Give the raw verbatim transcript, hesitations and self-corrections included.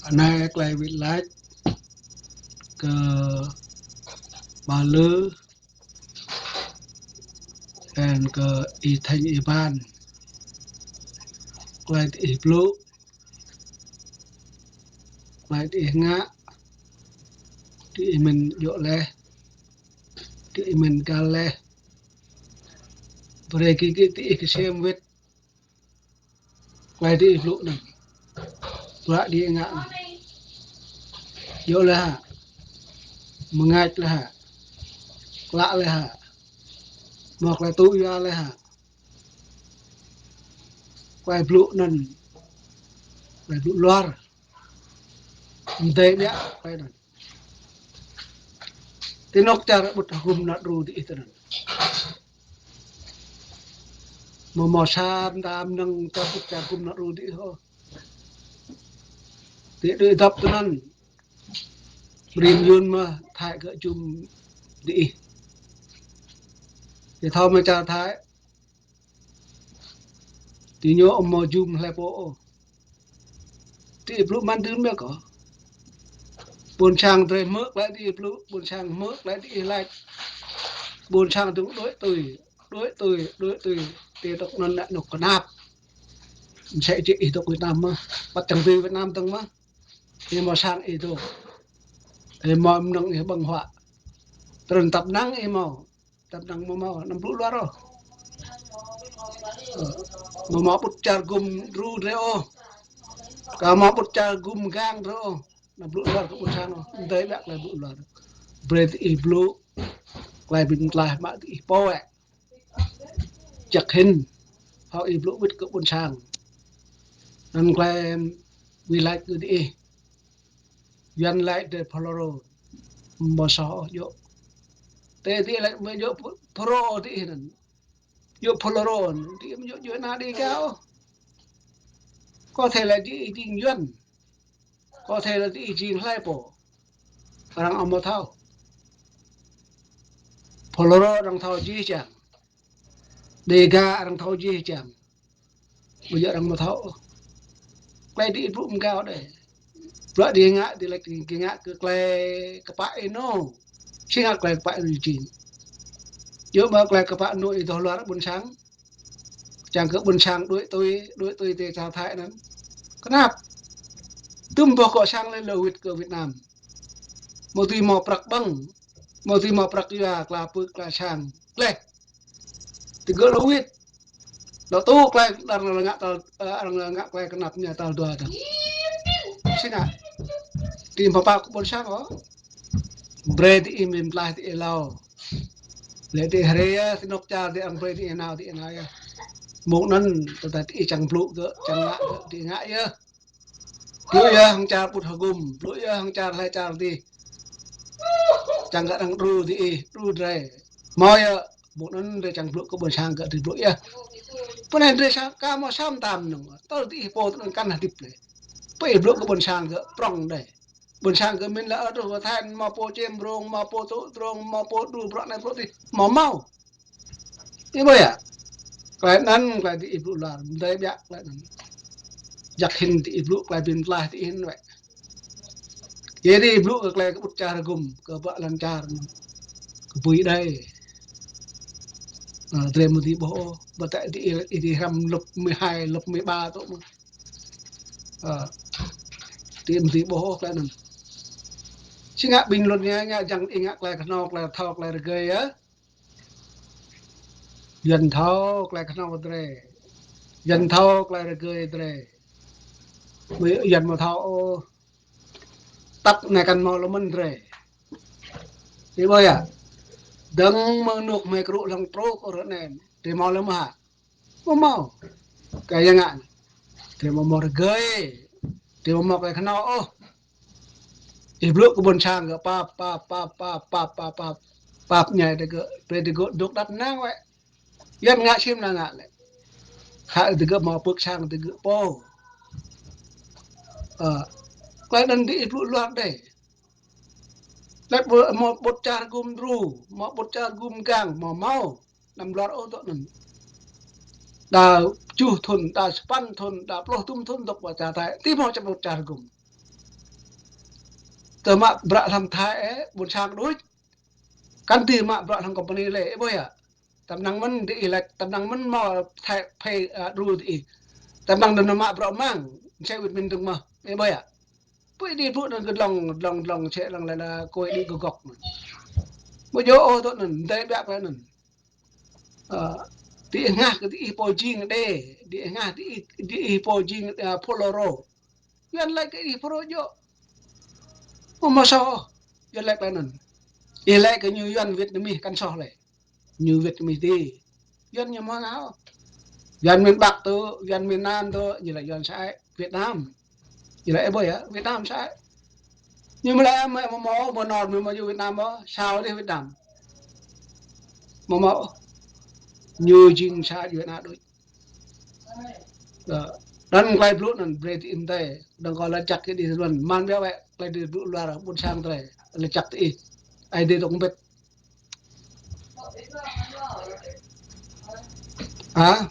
Anei klei wĭt lač kơ Ba Lư, leh anăn kơ Y Thanh Y Ban. Klei diih blŭ, klei diih ngă, diih mĭn djŏ leh, diih mĭn găl leh. Brei kơ diih ksiêm wĭt klei diih blŭ anăn, bruă diih ngă anăn. Djŏ leh hă? Mngač leh hă? Klă leh hă? Mâo klei tŭ yua leh hă? Klei blŭ anăn, klei blŭ luar. Mdei ƀiă klei anăn. Ti anôk čar ƀŭt hgŭm nao đru diih tinăn? Amâo mâo sa mta mnơ̆ng čar ƀŭt čar hgŭm nao đru diih ôh. Diih dôk dăp tinăn, brei myun mơh Thái gơ̆ jum diih. Diih thâo mơ̆ čar Thái, diñu amâo jum hlei pô ôh. Diih blŭ măn dưn mơ̆ kơ ƀuôn sang drei hmư̆ klei diih blŭ, ƀuôn sang hmư̆ klei diih lač. Ƀuôn sang dơ̆ng đuĕ tui, đuĕ tui, đuĕ tui. Ti dôk anăn anôk knap. Msĕ si ih dôk Việt Nam mơh, păt čiăng dưi Việt Nam dơ̆ng mơh. Ih mâo sang ih dôk, ih mâo mnơ̆ng ih ƀơ̆ng huă. Trăn tăp năng ih mâo, tăp năng amâo mâo, anăm blŭ luar ôh. Amâo mâo ƀŭt čar hgŭm đru drei ôh. Ka mâo ƀŭt čar hgŭm gang drei ôh. Anăm blŭ luar kơ ƀuôn sang ôh. Mdei ƀiă klei blŭ luar. Brei diih blŭ klei bi mtlaih mă diih pô wĕ. Jăk hĭn, hŏ ih blŭ wĭt kơ ƀuôn sang. Anăn klei wĭt lač kơ diih. Yuăn lač drei FULRO. Amâo soh ôh djŏ. Ti diih lač amâo djŏ FULRO diih anăn. Djŏ FULRO anăn. Diih amâo djŏ, djŏ anăn Đêga ôh. Có thể là diih jing Yuăn. Có thể là diih jing hlei pô. Arăng amâo thâo. FULRO arăng thâo jih jang. Đêga arăng thâo jih jang. Amâo djŏ arăng amâo thâo. Klei diih blŭ mgao dih. Bruă diih ngă, diih lač diih ngă kơ klei kpă ênô. Si ngă klei kpă ênô jing. Djŏ mơ̆ klei kpă ênô ih dôk luar ƀuôn sang. Čiăng kơ ƀuôn sang đuĕ tui, đuĕ tui ti čar Thái anăn. Knap. Dŭm boh gŏ sang leh lŏ wĭt kơ Việt Nam. Amâo dưi mâo prăk ƀơ̆ng, amâo dưi mâo prăk yua, kla pưk, kla sang. Leh. Ti gơ̆ lŏ wĭt. Lŏ tŭ klei arăng ngă tal, ơ, arăng ngă klei knap ñu tal dua dơ̆ng. Si ngă. Ti mpa pă kơ ƀuôn sang ôh. Brei diih bi mtlaih diih êlâo. Leh diih hriê yơh, ti anôk čar diih arăng brei diih nao, diih nao yơh. Mông anăn, tơdah diih čiăng blŭ gơ̆, čiăng ngă gơ̆, diih ngă yơh. Blŭ yơh hŏng čar ƀŭt hgŭm, blŭ yơh hŏng čar hlei čar dih. Čiăng kơ arăng đru diih, đru drei. Mâo yơh, mông anăn drei čiăng blŭ kơ ƀuôn sang gơ̆ diih blŭ yơh. Pô anei drei sa, ka mâo sa mta mnơ̆ng. Tơl diih pô tinăn kăn hdĭp leh. Pô ih blŭ kơ ƀuôn sang gơ̆ prŏng dih. Ƀuôn sang gơ̆ mĭn leh, ơ, truh kơ Thái, mâo pô čem rông, mâo pô tŭ drông, mâo pô đru bruă anei bruă dih. Mâo mâo. Ih ƀuh yơh. Klei anăn, klei diih blŭ luar, mdei ƀiă klei anăn. Jăk hĭn diih blŭ klei bi mtlaih diih hĭn wĕ. Yơh diih blŭ kơ klei kơ ƀŭt čar hgŭm, kơ ƀă lăn čar, kơ bui đei. Ơ, drei amâo dưi ƀuh ôh, ƀiădah diih, diih hrăm lớp mười hai, lớp mười ba tŭ mơh. Ơ, diih amâo dưi ƀuh ôh klei anăn. Si ngă bình luận ñu, ngă jăng ih ngă klei knhâo, klei thâo, klei rơgơi yơh. Yuăn thâo klei knhâo drei. Yuăn thâo klei rơgơi drei. Ƀiădah Yuăn amâo thâo ôh. Tăp anei kăn mâo lŏ mơ̆n drei. Ih ƀuh yơh. Dơ̆ng mơ̆ng anôk hmei krŭ hlŏng truh ôh ară anei. Drei mâo lŏ mơh hă? Amâo mâo. Kơ ya ngă. Drei amâo mâo rơgơi. Drei amâo mâo klei knhâo ôh. Ih blŭ kơ ƀuôn sang gơ̆ pap, pap, pap. Pap ñu digơ̆, brei digơ̆ dôk đăp năng wĕ. Yuăn ngă čiêm năng ngă lĕ. Khă digơ̆ mâo pưk sang digơ̆ pô. Ơ, klei anăn diih blŭ luar dih. Leh mâo ƀŭt čar hgŭm đru, mâo ƀŭt čar hgŭm gang, mâo mâo. Năm luar ôh dôk anăn. Đa kjuh thŭn, đa sa păn thŭn, đa pluh dŭm thŭn dôk ƀă čar Thái. Ti mâo čar ƀŭt čar hgŭm. Tơ mă bruă hlăm Thái, ơ, ƀuôn sang đuč. Kăn dưi mă bruă hlăm company lĕ, ơ, ƀuh yơh. Tăm năng mĭn diih lač, tăm năng mĭn mâo Thái, phê, ơ, đru diih. Tăm năng đăm mă bruă mang, msĕ wĭt mĭn dơ̆ng mơh, ơ, ƀuh yơh. Pui đĭ blŭ anăn kơ dlông, dlông, dlông, msĕ lăng lĕ la kôi đĭ kơ gŏk anăn. Mâo djŏ ôh tơ anăn, mdei biă pui anăn. Ơ, diih hngah kơ diih pô jing đe, diih hngah diih, diih pô jing, ơ, Fulro. Yuăn lač kơ ih Fulro djŏ. Ơ, mâo soh ôh, Yuăn lač kơ anăn. Ih lač kơ ñu Yuăn Vietnamese kăn soh lĕ. Ñu Vietnamese dih. Yuăn ñu mâo ngă ôh. Yuăn miền Bắc tơ, Yuăn miền Nam tơ, ñu lač Yuăn sơăi, Việt Nam. Ñu lač, ơ, ƀuh yơh, Việt Nam sơăi. Ñu mlei mă mâo mâo, mâo nor, mâo mâo Việt Nam mâo, sao dih Việt Nam. Mâo mâo. Ñu jing sa Yuăn đuč. Ơ, anăn klei blŭ anăn brei diih mdei. Dơ̆ng kâo lač jăk kơ diih Yuăn. Măn biă wĕ klei diih blŭ luar ƀuôn sang drei. Lač jăk diih. Aê Diê dôk mbĭt. Hă?